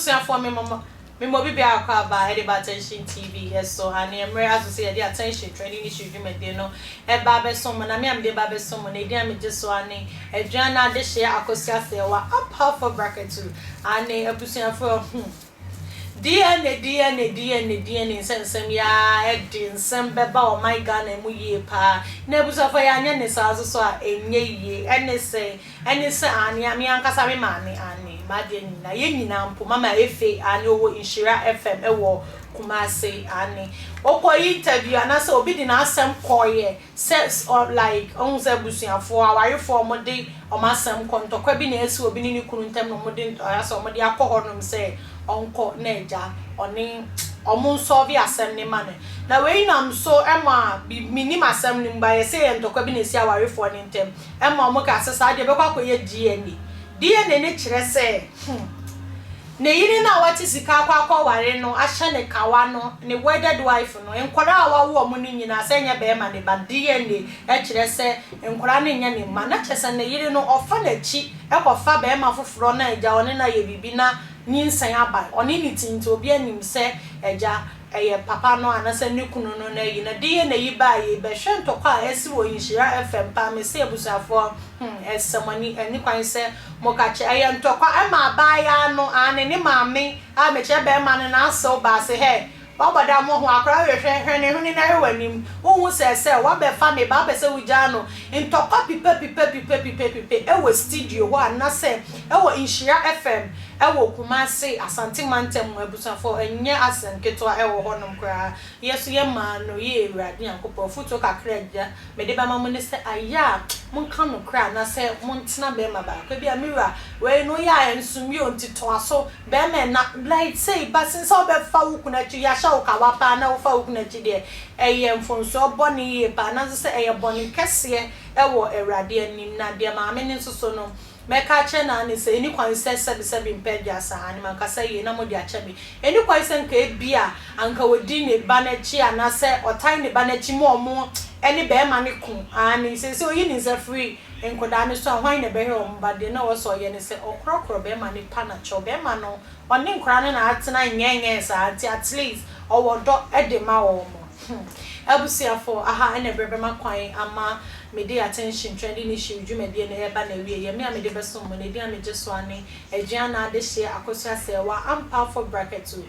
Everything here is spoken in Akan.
Abusuafoɔ me mama me ma obi biara akɔ aba ɛde ba Attention TV ɛso ane mmerɛ aso sɛ yɛde Attention Trending Issue dwumadie no ɛba abɛsom mo na me a mede ba abɛsom mo no edin a megye so ane Aduan Adehyeɛ Akosua Serwaa Apafo Brakatu ane abusuafoɔ hmm DNA DNA DNA DNA nsɛnsɛm yi ara ɛde nsɛm bɛba ɔman Ghana mu yie paa na abusuafoɔ yɛanyɛ ne saa nso so a ɛnyɛ yie ɛne sɛn Ɛne sɛ, aane, me ankasa me maame, aane, m'adeɛ nyinaa, yɛn nyinaa mpo, Mama Efe, aane, ɔwɔ Nhyira FM wɔ Kumasi, aane, ɔkɔ interview anaasɛ obi de n'asɛm kɔeɛ sɛ, ɔ, like, wohu sɛ abusuafoɔ, awarefoɔ a wɔde wɔn asɛm kɔ, ntɔkwa bi na asi obi ne ne kunu ntam na wɔde, asɛ wɔde akɔ hɔnom sɛ ɔnkɔ na agya, ɔne wɔn nsɔlve asɛm no ma no. Na wei nam so ma, mennim asɛm no mu, but yɛse ɛyɛ ntɔkwa bi na asi awarefoɔ no ntam. Ɛma wɔkaa sɛ saa deɛ ɛbɛkɔ akɔyɛ DNA. DNA no kyerɛ sɛ, hmm, ne yere no a wate sika akɔ akɔware no ahyɛ no kawa no, ne wedded wife no, nkwadaa a wawo wɔn no nyinaa, sɛ ɛnyɛ barima ne ba, DNA kyerɛ sɛ nkwadaa no nyɛ ne mma. Na kyerɛ sɛ ne yere no, ɔfa n'akyi kɔfa barima foforɔ na agya ɔne no ayɛ biribi na nyinsɛn aba. Ɔne no ti nti obiara nim sɛ agya Ɛyɛ papa no anasɛ ne kunu no na ayi no de yɛ na yi baa yei bɛhwɛ ntɔkwa a asi wɔ Nhyira FM paa mese abusuafoɔ hmm ɛsɛ mo ani ɛni kwan sɛ mo ka kyɛ ɛyɛ ntɔkwa ɛma abaayaa no aane ne maame a mekyerɛ bɛɛma no n'asew baa se hɛ wabɔ dam wo ho akora wei hwɛ hwɛ ne hwene na hwɛ w'anim wo hu sɛ sɛ wabɛfa me ba wopɛ sɛ wo gyaa no ntɔkwa pipa pipa pipa pipa pipa ɛwɔ studio hɔ anasɛ ɛwɔ Nhyira FM Ɛwɔ Kumasi, Asante mantam mu abusuafoɔ, ɛnyɛ asɛm ketewa ɛwɔ hɔ nom koraa. Yɛ so yɛ maa no yie Awurade Nyankopɔn. Afutuo kakra a mede bɛma mo ne sɛ, ayɛ a monka nokorɛ anaasɛ montena bɛɛma baako. Ebia me wura, wei no woyɛ a ɛnsom yie o nti toa so. Bɛɛma ɛna like sei ba sen sɛ wobɛfa wo kunu akyi, yɛahyɛ wo kawa paa na wofa wo kunu akyi deɛ, ɛyɛ mfomsoɔ bɔne yie paa nanso sɛ ɛyɛ bɔne kɛseɛ ɛwɔ Awurade anim. Na deɛ maame no nso so no, Mɛka akyerɛ no ara ne sɛ, ɛnni kwan sɛ sɛbesɛbe mpɛ aduasa, aane, mankasa yie na mode akyɛ me. Ɛnni kwan sɛ nka ebia anka ɔdi ne ba no akyi anaasɛ ɔtan ne ba no akyi ma wɔn ne barima no ko, aane, seesei ɔyi ne nsa firi nkwadaa no so a, hwan na ɛbɛhwɛ wɔn ba? Deɛ na ɛwɔ sɛ ɔyɛ ne sɛ ɔkorɔkorɔ barima no pa no kyɛw. Barima no, ɔne nkwadaa no na atena nyɛɛnyɛɛ saa nti at least ɔwɔ dɔ de ma wɔn. Hmm. Abusuafo, aha na ɛberɛ bɛma kwan ama mede Attention Trending Issue dwumadie no reba n'awieɛ. Me a mede bɛsom mo no, edin a megye so ara ne Aduana Adehyeɛ Akosua Serwaa Ampaafo Brakatu.